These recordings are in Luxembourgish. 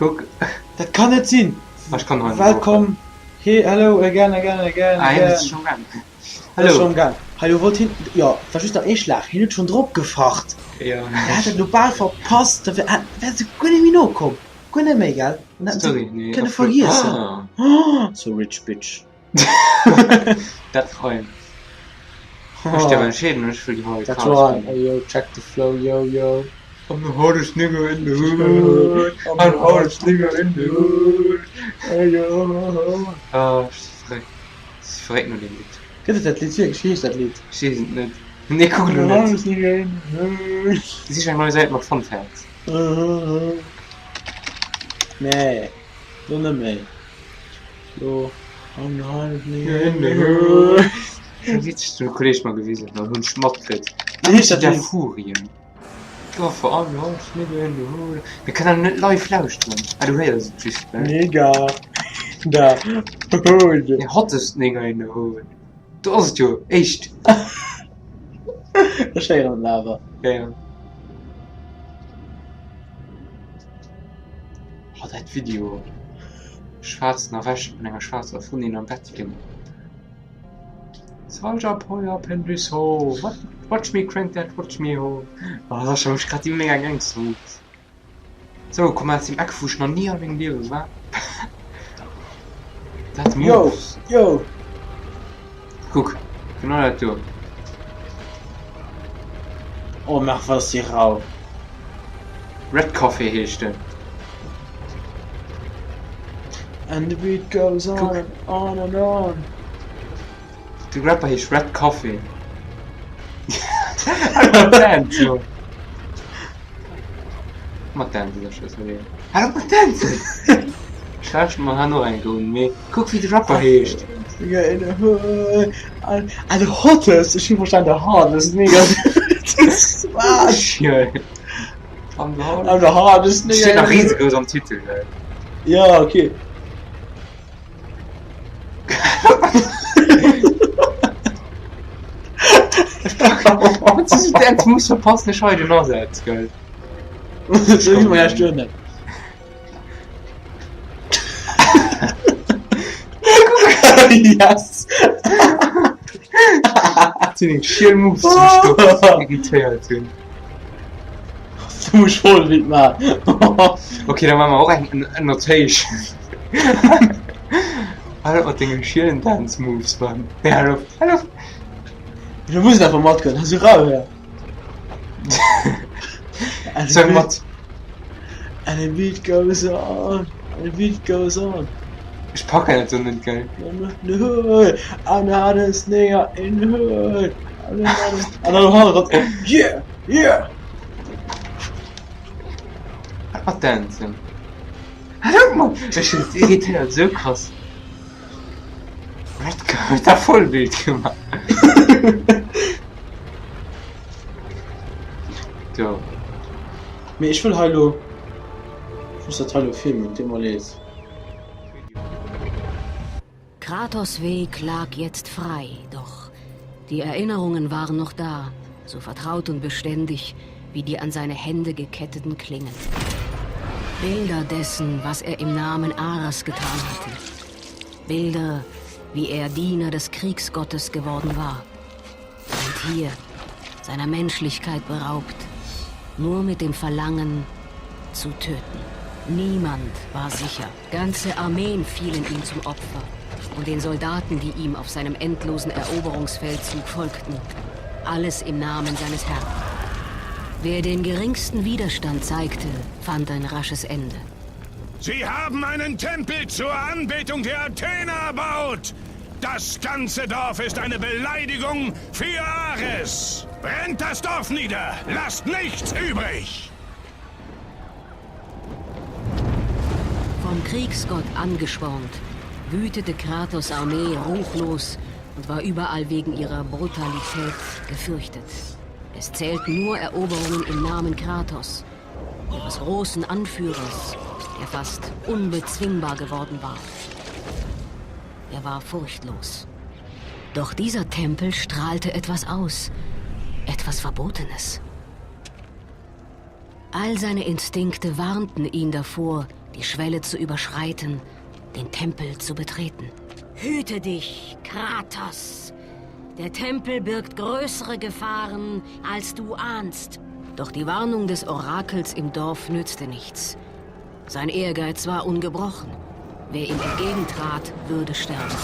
Kuck. Dat kann net sinn! Ech kann hei Welcome, he, hello, again, again, again, Ah, hien again. ass schon gaang. Hien ass Hallo. schon gaang. Hei, lo wollt hien, jo, et war just nach ee Schlag, hien huet schon drop gefacht. Ja. Hie hat et lo bal verpasst, da wär, wär se guer net méi nokomm. Guer net méi, gell? An hätten se Sorry, nee, kënne ach so. vergiessen. Ah. So rich bitch. Dat reimt. Ech dierf entscheeden, ech wëll déi Harry Dat Kart war, spillen. ey yo, check the flow, yo yo. I'm the hardest nigga in the hood, I'm the hardest nigga in the hood. Ey yo. Ah, ech si verréckt. Ech si verréckt no deem Lidd. Gëtt et dat Lidd wierklech? Wéi heescht dat Lidd? Ech weess et net. Nee, kuck I'm elo the net. hardest nigga in the hood. Sich eng nei Säit mat Fun Facts. Nee, lo net méi. Lo I'm the hardest nigga in the hood. Witzeg, huet e Kolleeg mer gewisen, dann hunn ech matkritt. Wéi heescht dat Der Lidd? Furien. Go for I'm the hardest nigga in the hood. Mir kënnen net live lauschteren. Ah, du héiers et just, ne? Nigga in the hood. Nee, hottest nigga in the hood. Do ass et jo, éischt. Ech héieren et awer. Ja, ja. Oh, dat Video. Schwaarzen erwächen vun enger schwaarzer Frëndin am Bett ginn. Soldier boy up in this hole. What, watch me crank that, watch me ho. Oh, dat ass schon grad déi mega Gangster Moves. Sou, komm aus dem Eck wou ech nach ni a mengem Liewe war. Dat Yo, Moves. yo. Kuck, genau dat do. Oh, mach wat ass déi rau. Red Coffee heescht en. And the beat goes on Kuck. and on and on. De Rapper heescht Red Coffee. Mat Dance, jo. Mat Dance ass scheiße Leben. Hal op mat Dancen! Ech lauschteren mer herno eng un, mee kuck wéi de Rapper heescht. Ah, the hottest! Ech hu verstan the hardest nigga. Wat? I'm the hardest. I'm the hardest nigga. Steet nach riesegrouss am Titel, gell? Ja, okay. Dance muss verpassen, ech hei den Asaz, gell? Soll ich mal stören? Yes! Dat sinn eng schiel Moves zum Stopp irritéiert hunn. Du muss voll wit man. Okay, da maache mer och eng Annotation. Hal op mat denge schielen Dance Moves, Mann. Nee, hal op, hal op! Du muss einfach matgoen, hast du rau her. Sag mat. And the beat goes on, and the beat goes on. Ech packen et esou net, gell? In the hood, I'm the hottest nigga in the hood. I'm the hottest. An dann hannert, yeah, yeah. Hal mat dancen. Hal op mat. Ech sinn irritéiert, esou krass. Redcar huet da Vollbild gemaach. Do. Mee ech wëll hei lo, ech muss dat hei lo filmen, deet mer leed. Kratos Weg lag jetzt frei, doch die Erinnerungen waren noch da, so vertraut und beständig wie die an seine Hände geketteten Klingen. Bilder dessen, was er im Namen Ares getan hatte. Bilder, wie er Diener des Kriegsgottes geworden war. Und hier, seiner Menschlichkeit beraubt, nur mit dem Verlangen zu töten. Niemand war sicher. Ganze Armeen fielen ihm zum Opfer und den Soldaten, die ihm auf seinem endlosen Eroberungsfeldzug folgten. Alles im Namen seines Herrn. Wer den geringsten Widerstand zeigte, fand ein rasches Ende. Sie haben einen Tempel zur Anbetung der Athena erbaut! Das ganze Dorf ist eine Beleidigung für Ares! Brennt das Dorf nieder! Lasst nichts übrig! Vom Kriegsgott angespornt, wütete Kratos Armee ruchlos und war überall wegen ihrer Brutalität gefürchtet. Es zählten nur Eroberungen im Namen Kratos, ihres großen Anführers, der fast unbezwingbar geworden war. Er war furchtlos. Doch dieser Tempel strahlte etwas aus, etwas Verbotenes. All seine Instinkte warnten ihn davor, Die Schwelle zu überschreiten, den Tempel zu betreten. Hüte dich, Kratos! Der Tempel birgt größere Gefahren, als du ahnst. Doch die Warnung des Orakels im Dorf nützte nichts. Sein Ehrgeiz war ungebrochen. Wer ihm entgegentrat, würde sterben.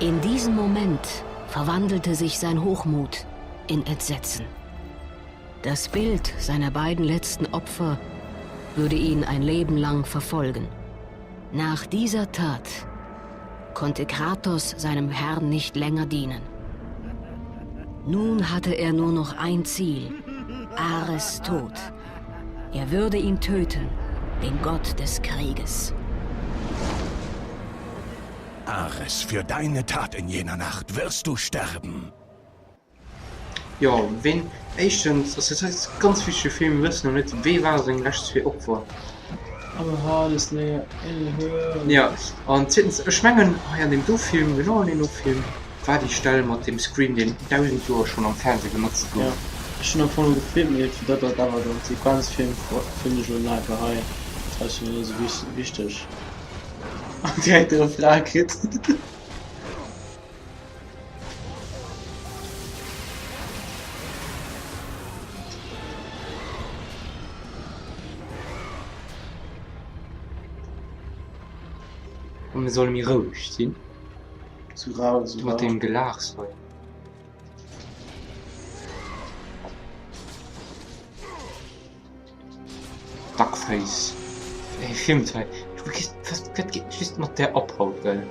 In diesem Moment verwandelte sich sein Hochmut in Entsetzen. Das Bild seiner beiden letzten Opfer würde ihn ein Leben lang verfolgen. Nach dieser Tat konnte Kratos seinem Herrn nicht länger dienen. Nun hatte er nur noch ein Ziel: Ares Tod. Er würde ihn töten, den Gott des Krieges. Ares, für deine Tat in jener Nacht wirst du sterben. Jo, ween, éischtens ass dat hei ganz wichtege Film, mir wëssen nach net, wee ware seng lescht zwee Opfer? Jo, an zweetens, ech mengen hei an deem do Film, genau an deem do Film, war déi Stell mat dem Scream, deen 1000 Joer schonn am Fernseh benotzt gouf. Jo, ech hunn am Fong elo gefilmt, mee fir dat dat awer den Sequenzfilm fannen ech elo awer hei, dat hei ass jo net esou wichteg. An direkt de Refrain kritt. A mir solle méi roueg sinn. Zu rau, zu Mat rau. deem Gelaachs hei. Duckface. Ey, filmt hei. Was, wat geet just mat där ab haut, gell?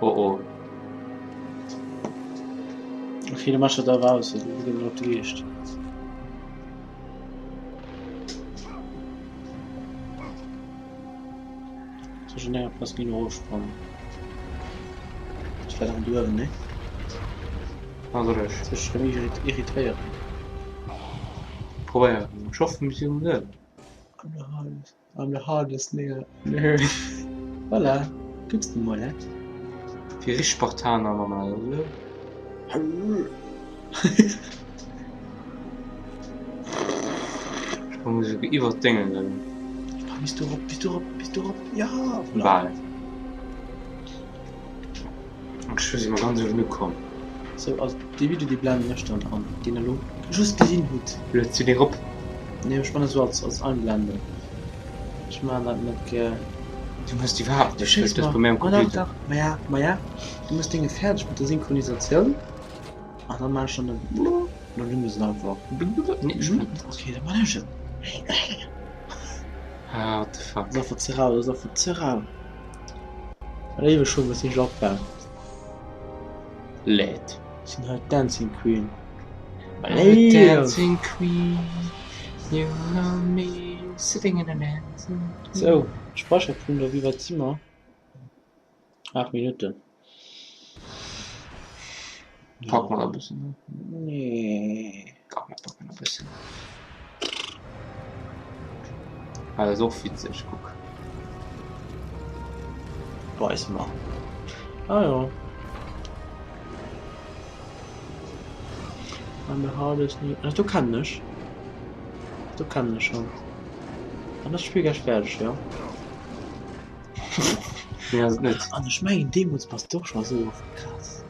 Oh oh. Okay, du machst dat awer aus, du geet mir op de Geescht. Soll ech an enger Platz ginn erofsprangen? Ech war dann duerwen, ne? Ah, soll ech? Soll ech rëm irritéieren? Probéieren. Ech hoffen, mir sinn uewen. I'm the hardest, I'm the hardest nigga in the hood. Voilà, kucks de mol, hä? Fir richteg Spartaner man mer dat elo. Sprong esouguer iwwert d'Dénge gell. Bis du rop, bis du rop, bis du rop, ja! Voilà. Bal. Ech si mer ganz uewen ukomm. Sou, also déi Video déi blenden ech dann an, deen der lo just gesinn hutt. Lueds du déi rop? Nee, ech man dat sou als als Einblendung. Ech man dat net gär. Du mëss déi iwwerhaapt Du net, schécks dat ass mer, bei mir am ma dach, Computer. dach, ma ja, ma ja, du mëss Dénge fäerdeg mat der Synchronisatioun an dann man ech dann e an dann hu mir se einfach. Nee, ech hunn et. Okay, dann man ech et. Ah, what the fuck. Dat ass einfach ze rau, dat ass einfach ze rau. Well éiweg schonn, wat sinn ech opgaang. Lädt. Sinn hei d'Dancing Queen. Dancing Queen, you know me, sitting in a dancing queen. Sou, Speicherpunkt, wéi wäit si mer? 8 Minutten. Pack mer e bëssen. Nee. Dach, mir packen e bëssen. Ah, dat ass och witzeg, kuck. Weis mer. Ah jo. I'm the hardest new. Ah, do kennen ech. Do kennen ech schon. Dann ass d'Spill gleich fäerdeg, jo. Nee, ass et net. An ech mengen deemools bass de och scho esou krass.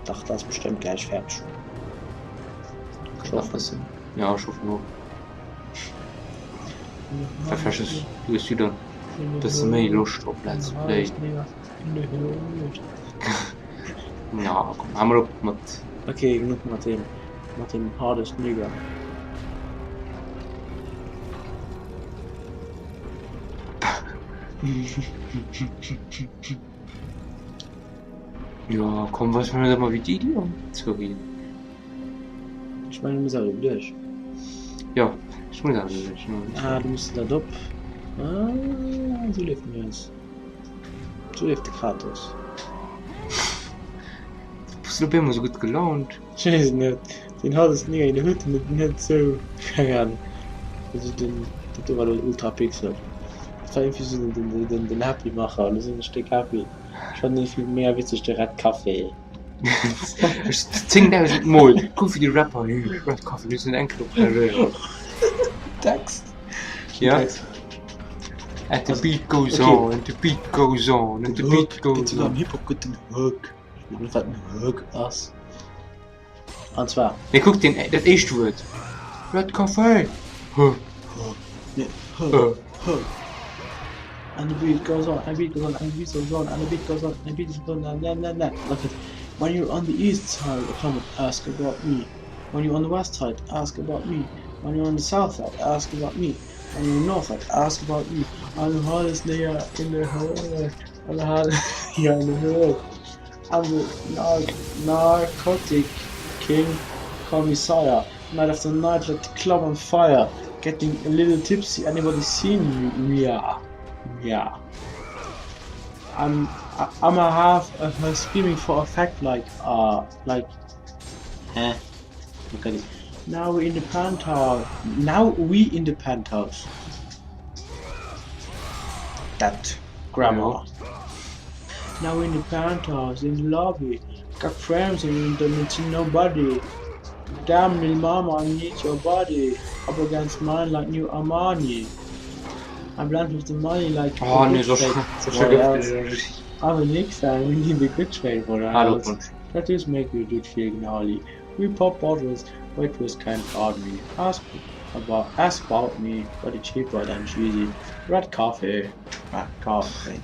Dach, dat ass bestëmmt gläich fäerdeg. Ech hoffen. Ja, ech hoffen och. Well vläicht hues hues du dann e bësse méi Loscht op Let's Play. Ja, komm, hal mol op mat. Okay, genuch mat deem, mat dem hardest nigger. Jo, komm, weis mer net ëmmer wéi déi déi an. Sorry. Ech mengen, du muss awer duerch. Jo, ech muss awer ech muss. Ah, du muss dat op. Ah, esou leeft den Hies. Esou leeft de Kratos. Bass du op eemol esou gutt gelaunt? Ech weess et net. Deen hat es ni, den huet en net esou, keng Ahnung. Also den, dat do war elo Ultrapixel. Dat war iergendwéi esou den, den, den, den Happy Macher. Elo sinn ech déck happy. Ech fannen dee Film mega witzeg, de Red Café. Ech 10.000 Mol kuck wéi de Rapper heescht, Red Coffee, du hues net eng Kéier drop reagéiert. Text. Ja. And the beat goes Okay. on, and the beat goes on, and the beat Hook, goes gëtt sogar am on. Hip-Hop gëtt den Hook. Ech weess net wat den Hook ass. An zwar. Nee, kuck den, dat éischt Wuert. Red Coffee. Huh. Nee, Hook, Äh. Hook. And the beat goes on, and the beat goes on, and the beat goes on, and the beat goes on, and the beat goes on, na na na na. Look at when you're on the east side, come and ask about me. When you're on the west side, ask about me. When you're on the south side, ask about me. When you're on the north side, ask about me. I'm the hottest nigga in the hood. I'm the hottest nigga in the hood. I'm the nar narcotic king. Call me sire. Night after night, let the club on fire. Getting a little tipsy. Anybody seen me? Yeah. Yeah. I'm I'm a half uh, screaming for effect like uh like eh look at it. Now we in the penthouse. Now we in the penthouse. That grammar. Now we in the penthouse in the lobby. Got friends and don't see nobody. Damn little mama, I need your body. Up against mine like new Armani. I'm blind with the money like Oh nee, so I'm a Knicks fan, we need a good trade for Hallo us. Tattoos make you dude feel gnarly. We pop bottles, waitress can't guard me. Ask about ask about me, but it's cheaper than cheesy. Red coffee, red coffee.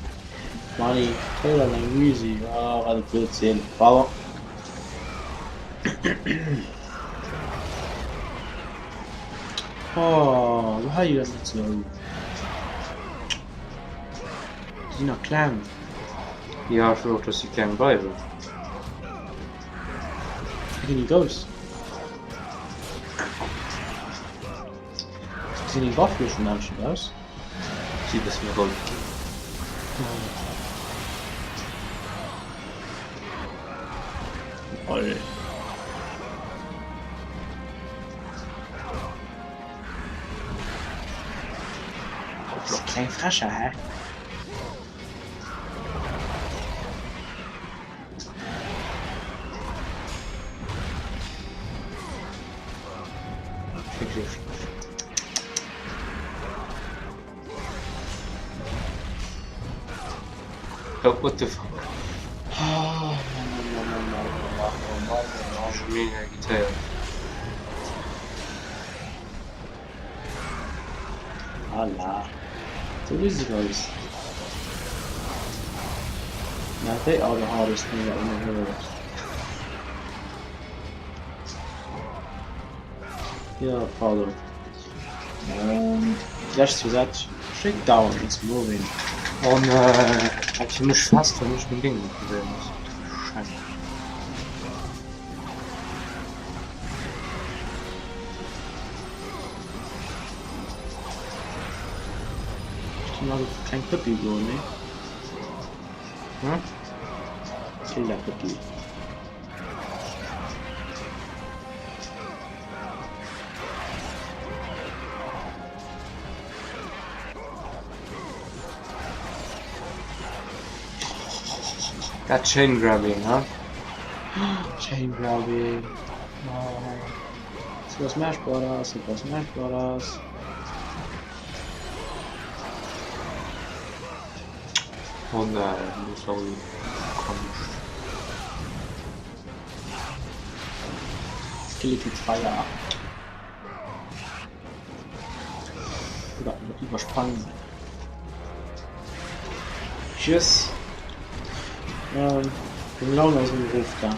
Money, Taylor and Weezy. Oh, wat e Blödsinn. Pardon. Oh, wou hei dat net sou? Déi sinn nach kleng. Ja, ech wëll och, dass déi kleng bleiwen. Déi ginn méi grouss. Sinn déi Waff jo schonn anescht aus? Si bësse méi rout ginn. Lol. Kleng Frescher, hä? Oh, what the fuck? Oh, Mann, Mann, Mann, Mann, Mann, Mann, Mann, Mann, Mann. Ech mega irritéiert. Voilà. So is it aus. Now they are the hardest thing in the world. Ja, pardon. Ähm, déi lescht zwou Sätz. Shakedown, it's moving. Oh nee, halt fir mech fest, wann ech meng Déngen net gesinn muss. Scheiße. Ech ginn alt op déi kleng Pëppi goen, nee? Hm? Kill dat Pëppi. Dat Chain Grabbing, ha? Chain Grabbing. Oh. Super Smash Brothers, Super Smash Brothers. Oh nein, sorry. Komm. Skeleton Fire. Oder übersprangen. Tschüss. Ähm, den Laune aus dem Ruf da.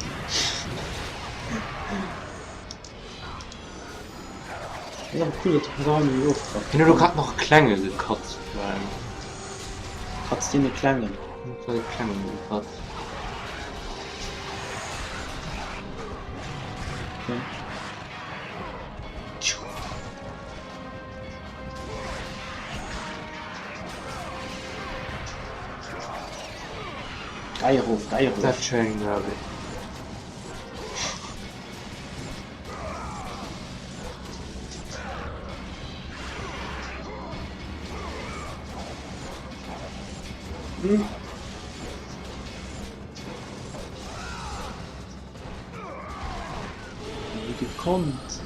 Das ist aber cool, dass du Programm oftrappt. Hien huet elo grad nach e klenge gekatzt. Katzt deen e klengen? E klengen gekatzt. Okay. Gei erof, gei erof. Dat schéin Derby. Hm. Wéi gekonnt.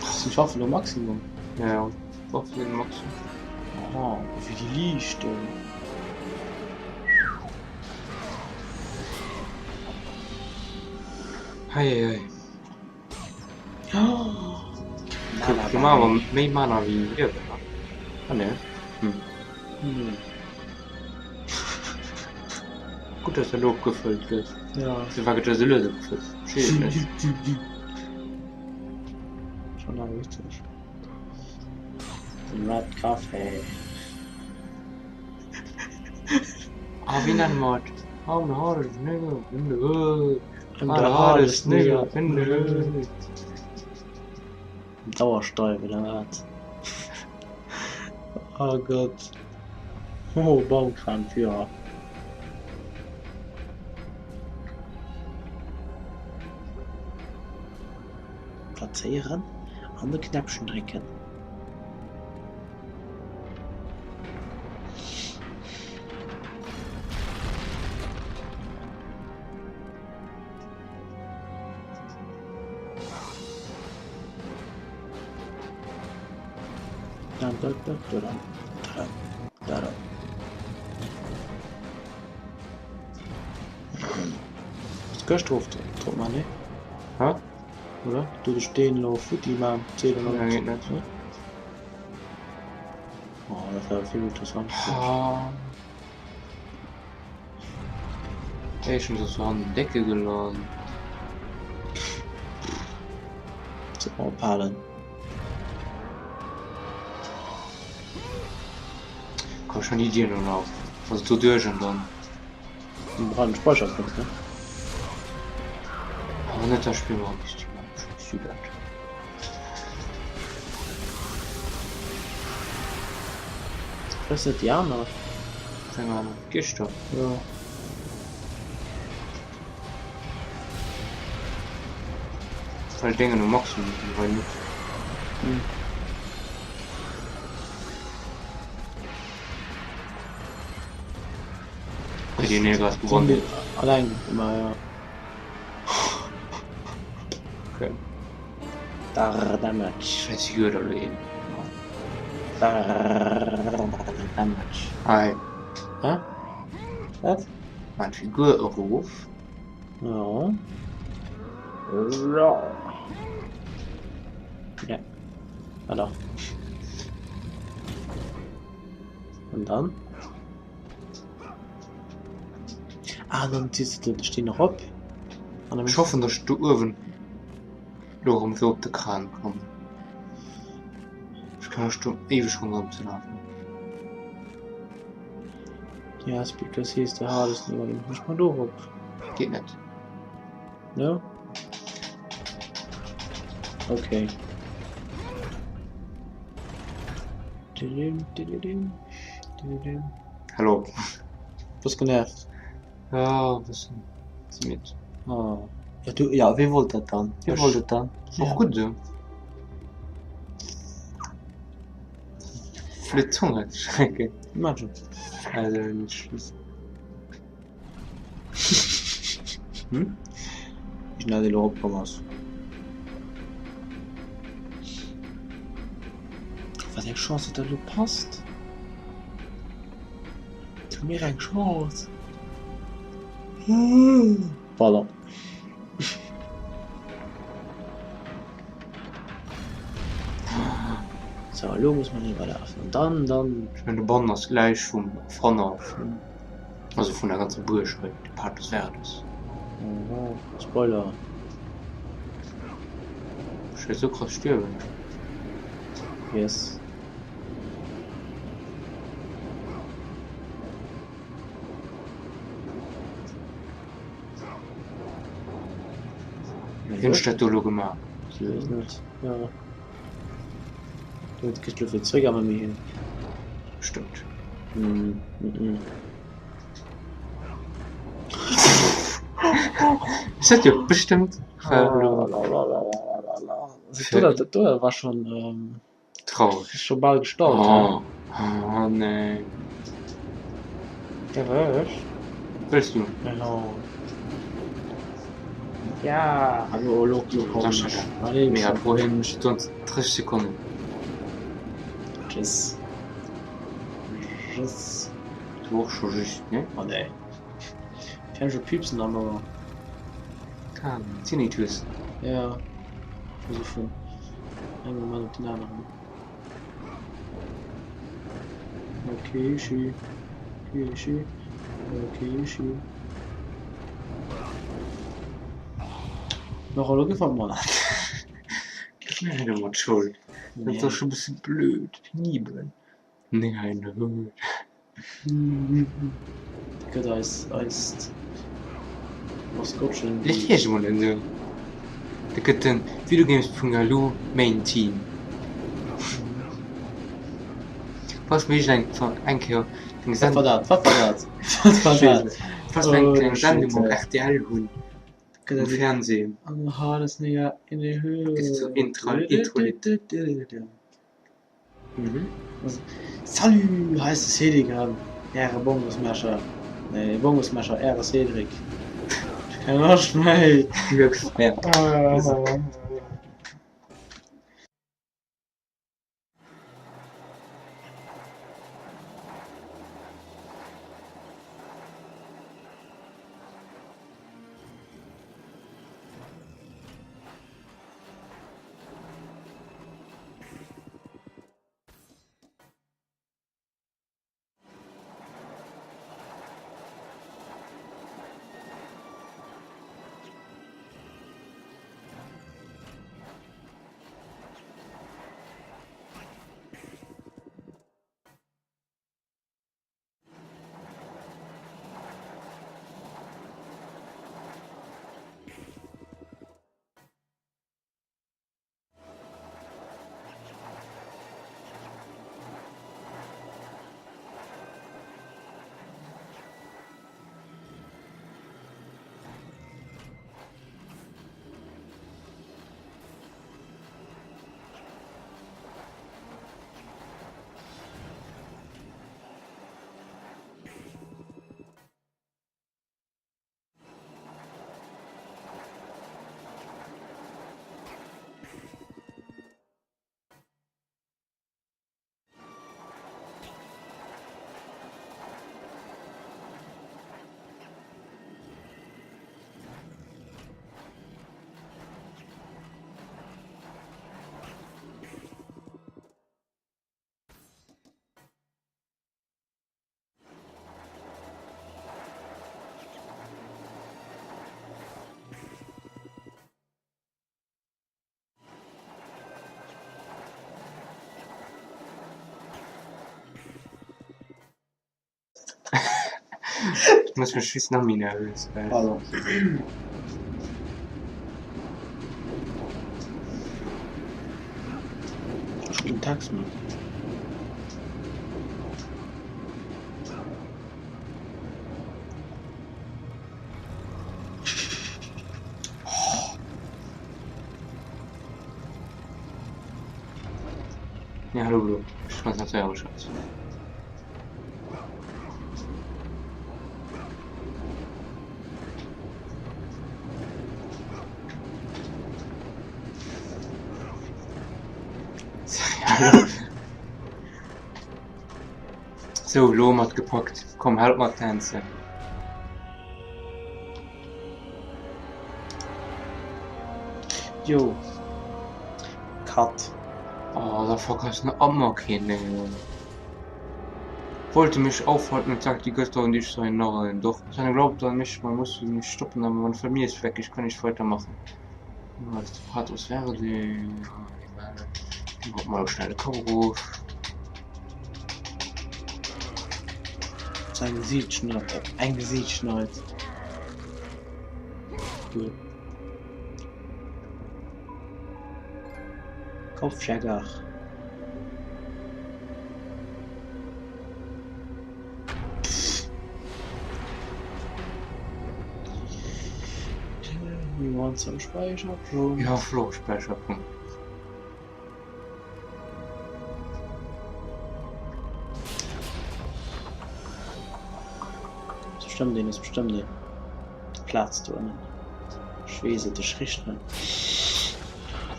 Si schaffen lo Maximum. Ja, ja. Waffen sinn Maximum. Oh, wéi déi liichten. Hei, hei, hei. Oh. Du ma awer méi Mana wéi Liewen, ne? Ah ne. Hm. Hm. Gutt, dass dat elo opgefëllt gëtt. Ja. Firwat gëtt dat esou lues opgefëllt? Versteet ech net. Schon awer witzeg. Den Red Café. Ah, wéi nenne mer et? I'm the hardest nigga in the hood. I'm I'm the hardest nigga in the hood. Dauersteif oder wat? Oh Gott. Oh, Baumkranführer. Plazéieren an de Knäppchen drécken. D'Këscht drop man, ne? Hä? Oder? Du de Steen lo futti man, zählt oder Nee, geht net. Ne? Oh, dat war vill interessant. Ah. Ey, schon so an den Decke gelandet. Zu ophalen. Komm schon die Dier nun auf. Also du durch und dann. Du brauchst einen Speicherpunkt, ne? Aber nicht das Spiel war nicht die Fress net déi aner? Keng Ahnung. Gischter. Ja. Well Déngen um Maximum sinn, hei net. Hm. Okay, déi hunn grad gewonnen. Alleng immer, ja. Okay. Dar Damage. Scheiß Figur da elo een. Dar Damage. Hei. Hä? Wat? Mein Figur erof. Ja. Ja. Ja. Ah, doch. Und dann? Ah, dann ziehst du den Steen noch op. An dann Ech hoffen, dass ech do uewen elo erëm fir op de Kran kommen. Ech kann do éiweg ronderëm ze lafen. Yes, because he's the hardest nigga. Mech mal do rop. Geet net. No? Okay. Hallo. Bass genervt? Ja, e bëssen. Si midd. Oh. Ja, du, ja, wie wollt dat dann? Wie wollt et dann? Och gutt esou. Flott Zunge ze schrecken. Imagine. Also, nicht schlimm. Hm? Wie schnell dee lo opkomm ass. Wat eng Chance, datt dat elo passt. Gëff mir eng Chance. Pardon. So, elo muss mer iwwerlafen. An dann, dann. Ech mengen, de Bann ass gläich vum Fanner vun, also vun der ganzer Buerg hei, de Pathos Verdes. Oh, Spoiler. Ech wäert sou krass stierwen. Yes. Wéi hunn ech dat do elo gemaach? Ech weess net. Ja. Du kriss lo fir zréck awer méi hin. Stëmmt. Mm, mm, mm. Es hat jo bestëmmt verluer. Dat do war schon Traureg. Scho bal gestallt. Oh, oh nee. Der ech? Wëlls du? Genau. Ja, hallo, lo, lo, komm. Sascha, Allez, Mega Problem, sonst 30 Sekunden. Tschüss. Tschüss. Du och scho just, ne? Oh nee. Ich kann schon piepsen am Ouer. Ah, Tinnitus. Ja. So vun engem Moment op den aneren. Okay, schü. Okay, schü. Okay, schü. Doch, elo gefällt mir dat. Gib mir net ëmmer d'Schold. Dat ass doch scho bësse blöd, penibel. Nee, ein Hund. Gëtt eis eist Maskottchen. Vläicht heescht emol en esou. Da gëtt den Videogames.lu Main Team. Falls mir iergend eng Kéier eng Wat war Sendung, dat? Wat war dat? Wat war dat? falls mir eng Oh kleng shit, Sendung op ey. rtl hunn, Gëtt um dat Fernsehen, Am hardest nigga in the gëtt et esou hood. Intro, Intro-Lidd. Mhm. Salut, hei ass de Cédric an äre Bongosmescher. Nee, Bongosmescher, äre Cédric. Ech keng Loscht méi. Ja. Ich muss mich just nach méi nervös well. Pardon. Ech krut en Text mat. Ja, hallo, hallo. Ich konzentriere mich jetzt. Hallo. So, Lom hat gepackt. Komm, halt mal Tänze. Jo. Cut. Oh, da vergaß eine Amma keine. Wollte mich aufhalten und sagt, die Götter und ich seien Narren. Doch seine glaubt an mich, man muss mich stoppen, aber meine Familie ist weg, ich kann nicht weitermachen. Ja, das Pathos wäre die. Mal schnell den Kopf. Sein Gesicht schneit. Ein Gesicht schneit. Cool. Kopfjäger. We want some Speicherpunkt. Ja, Flo, Speicherpunkt. Ass bestëmmt een, ass bestëmmt een. Plaz do ënnen. Ech weess et, ech richten et.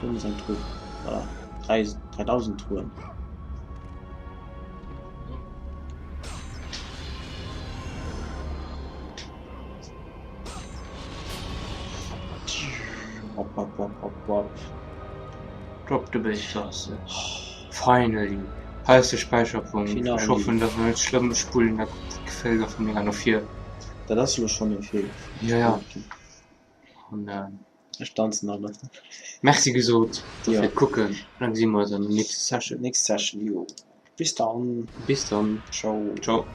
Do ass eng Truh. Voilà. 3000 Truhen. Hopp, hopp, hopp, hopp, hopp. Drop the bass ass et. Finally! Hei ass de Späicherpunkt. Ech hoffen, dat ass net schlëmm. Ech spullen dat Geféll da vun mega no vir. Dat ass elo schonn e vill. Ja, ja. An äh, Ech danzen nach e bëssen. Merci gesot Ja. fir d'Kucken. Dann gesi mer eis an der nächster Session. Nächst Session, jo. Bis dann. Bis dann. Ciao. Ciao.